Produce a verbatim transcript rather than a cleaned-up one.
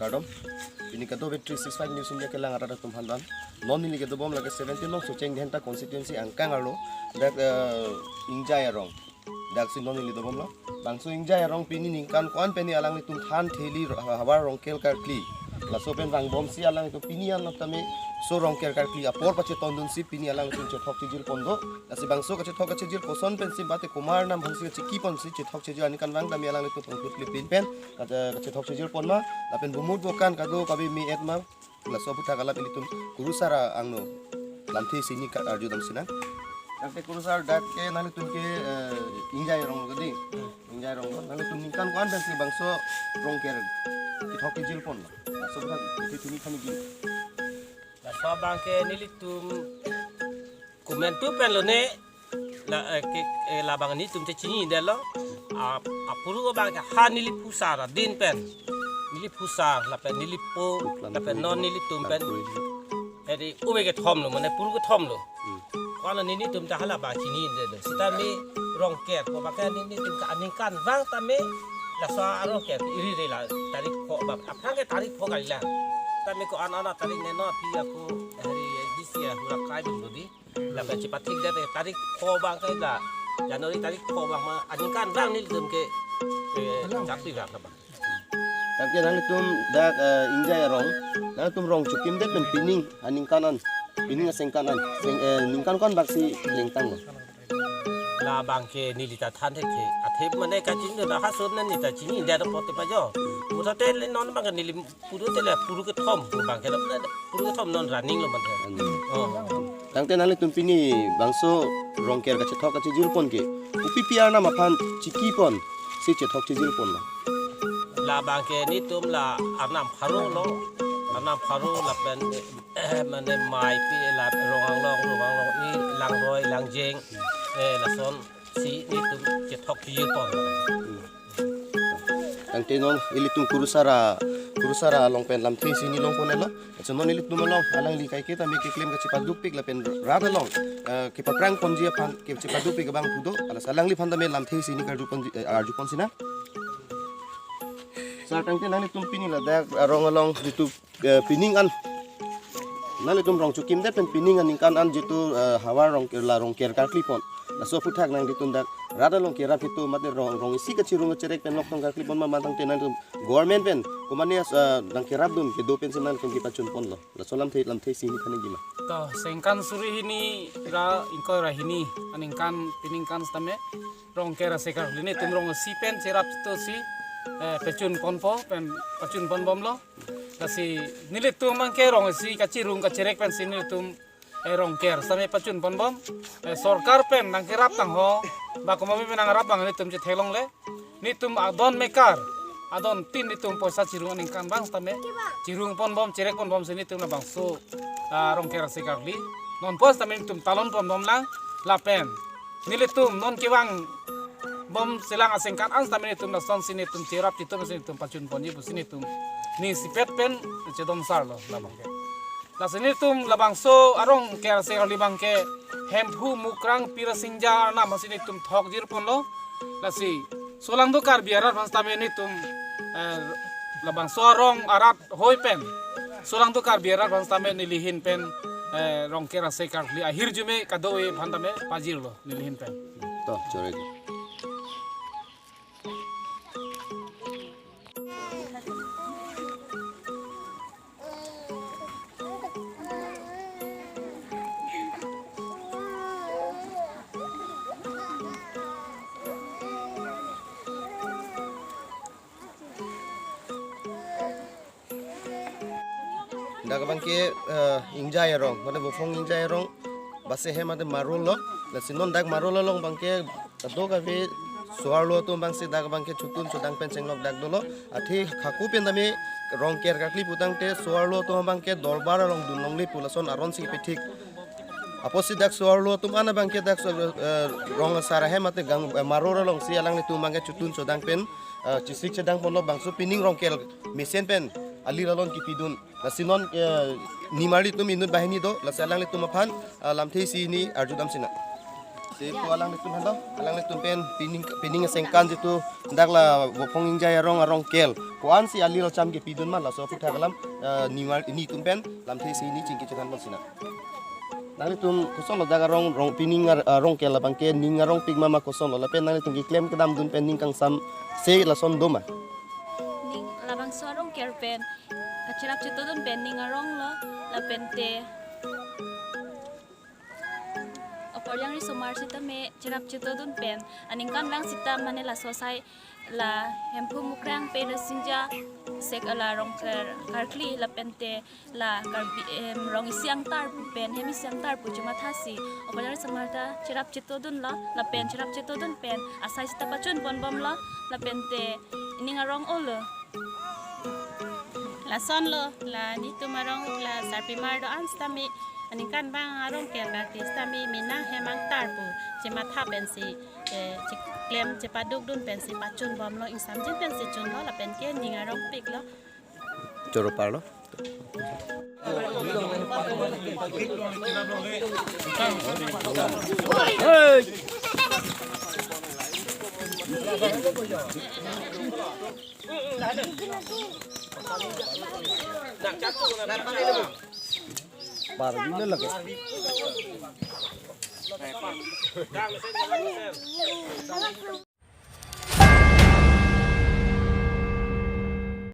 Kardom, pini kadokave three six five News India kelang arat atum aphan dan. Non neli kedobom lake seventeen nong Socheng Dhenta constituency angkang arlo, dak, eh, Ingjai arong. Daksi non neli dobomlo. Bangso Ingjai arong pini ningkan ko-an pen ni alanglitum than theli ro-, havar rongker karkli. Laso pen vangbomsi alanglitum pini an tame so rongker karkli apor pachetondunsi pini alanglitum chethok chejirpon do. Lasi bangso kachethok kachejir koson pensi mate komat arnam aphansi chikiponsi chethok chejir aningkanvang tame alanglitum pangtutli pin pen kache-, kachethok chejirpon ma, lapen bumut bokan kadokave me-et ma, laso aphuthak alam ilitum kurusar angno lamthe isi ni ka-, arjudam sinang. Tangte kurusar dak ke nanglitum ke, eh, Ingjai arong lo kedi. Hmm. Ingjai arong lo. Nanglitum ningkan ko-an pensi bangso rongker kethok kejirpon lo. Laso aphuthak isi tuni khani gin. Laso abang ke nelitum komantu pen lone la, eh, ke, eh, labang netum te chinidetlo. A, apuru abang ke ha neli phusar adin pen. Neli phusar lapen neli po lapen non nelitum pen. Eri ove kethom lo, mane puru kethom lo. Hmm. Ko-an netum ta hala abang chinidetlo. Sitame rongker ko abang ke netum ke aningkanvang tame laso arongker iri re la tarik pho abang. Aphrang ke tarik pho kali la. Tame ko-an an tarik ne no phi ako hari disi ya hura kai dun dodi. Lapen chepathik det tarik pho abang ke la January tarik pho abang ma aningkanvang nelitum ke, eh, chakri abang ke abang. Tangte nanglitum dak, eh, Ingjai arong, nanglitum rong chokim det pen pining aningkan an, pining asengkan an, seng, eh, ningkan ko-an bangsi lengtang lo. Labang ke neli ta than thek ke, athe mane kachingdun dak ha sum na neli ta chinidet apot te pajo. Puta te le non abang ke neli puru te le puru kethom abang ke lo, puru kethom non running lo mane. Hmm. Oh. Tangte nanglitum pini bangso rongker kachethok kachejirpon ke kopi pi arnam aphan chikiponsi chethok chejirpon lo? Labang ke netum la arnam pharo lo, arnam pharo lapen, eh, mane mei pi la Rong Anglong, Rong Anglong-i, Langroi, Langjeng, eh, lason si netum chethok chejirpon. Tangte non ilitum kurusar a, kurusar along pen lamthe isi ni longpon lo. Aso non ilitum along alangli kaike tame keklem kachepadukpik lapen rat along, eh, kepaprangponji aphan kachepadukpik abang pu do. Alas alangliphan tame lamthe isi ni karjuponji, eh, arjupon sinang. Sir, tangte nanglitum pini ladak arong along jitu, eh, pining an, nanglitum rong chokim det pen pining aningkan an jitu, eh, havar rong, la rongker karklipon, laso aphuthak nanglitum dak rat along kerap hitu mate rong, rong isi kachirung kacherek pen nokthong karklipon ma, mantang te nanglitum government pen komatne, eh, nangkerapdun kedo pensi nanglitum kepachunpon lo? Laso lamthe, lamthe isi ni khani gin ma. To, sengkan suri hini ra ingkoi ra hini aningkan piningkan sitame rongker ase karkli netum rong isi pen cherap chitosi, eh, pachunponpo pen pachunponbomlo. Lasi nelitum abang ke rong isi kachirung kacherek pensi nelitum, eh, rongker sitame pachunponbom. Eh, sorkar pen nangkerap tangho, ba komatne pen nangrap abang netum chetheklongle. Netum adon mekar, adon tin netum poisa chirung aningkanvang sitame chirungponbom, cherekponbomsi netum labangso, ah, rongker ase karkli non poisa sitame netum talonponbomlang lapen nelitum non kevangbom selang asengkan an sitame netum lasonsi netum cherap chitomsi netum pachunponji pusi netum ning isipet pen chedomsarlo labang ke. Lasi netum labangso arongker ase karkli abang ke Hemphu, Mukrang, Pirasingja arnam si netum thokjirponlo. Lasi solangdo Karbi arat aphan sitame netum, eh, labangso arong arat hoi pen solangdo Karbi arat aphan sitame neli ahin pen eh, Rongker asai karkli ahirjume kadokave aphan tame pajirlo neli ahin pen. To, chorek. Dak abangke, eh, Ingjai arong, mane Vophong Ingjai arong, base hem mate Marol lo, lasi non dak Marol along abangke, kadokave so-arlo atum abangsi dak abangke chotun chodang pen chenglok dak dolo, athe hako pen tame Rongker karkli putangte so-arlo atum abangke dorbar along dun longle pu lason aron si pethik. Apotsi dak so-arlo atum an abangke dak so, eh, rong asar ahem mate gang, eh, Marol alongsi alanglitum abangke chotun chodang pen, eh, chesik chedang ponlo bangso pining Rongker mesen pen alir alon kipidun. Lasi non, eh, nimarli atum inut banghini do, lasi alanglitum aphan, eh, lamthe isi hini arjudam sinang. Si pu alanglitum hendo, alanglitum pen pining, pining asengkan jitu dak la Vophong Ingjai arong a-Rongker ko-ansi alir acham kepidun ma laso aphuthak alam, eh, nimar, nitum pen lamthe isi hini chingki chethan pon sinang. Nanglitum kosonlo dak arong, rong pining ar-, a-Rongker abangke ning arongpik ma ma kosonlo lapen nanglitum keklem kedam dun pen ning kangsamse lason do ma? Ning labangso a-Rongker pen kacherap chetodun pen ning aronglo lapente apor jangri osomar sitame cherap chetodun pen aningkanvang sita mane laso asai la Hemphu Mukrang pen Sinja sek ala Rongker karkli lapente la Karbi, em, rong isi angtar pu pen hem isi angtar pu chemathasi apor jangri osomar ta cherap chetodunlo lapen cherap chetodun pen asai sita pachun ponbomlo lapente ning arong-olo. Lasonlo, la nelitum arong la sarpimar do-an sitame aningkanvang a-Rongker karkli sitame mena hem angtar pu chematha pensi, eh, cheklem chepadukdun pensi pachunbomlo, ingsamjin pensi chunlo lapenke ning arongpiklo. Choro parlo. Parlo lagi.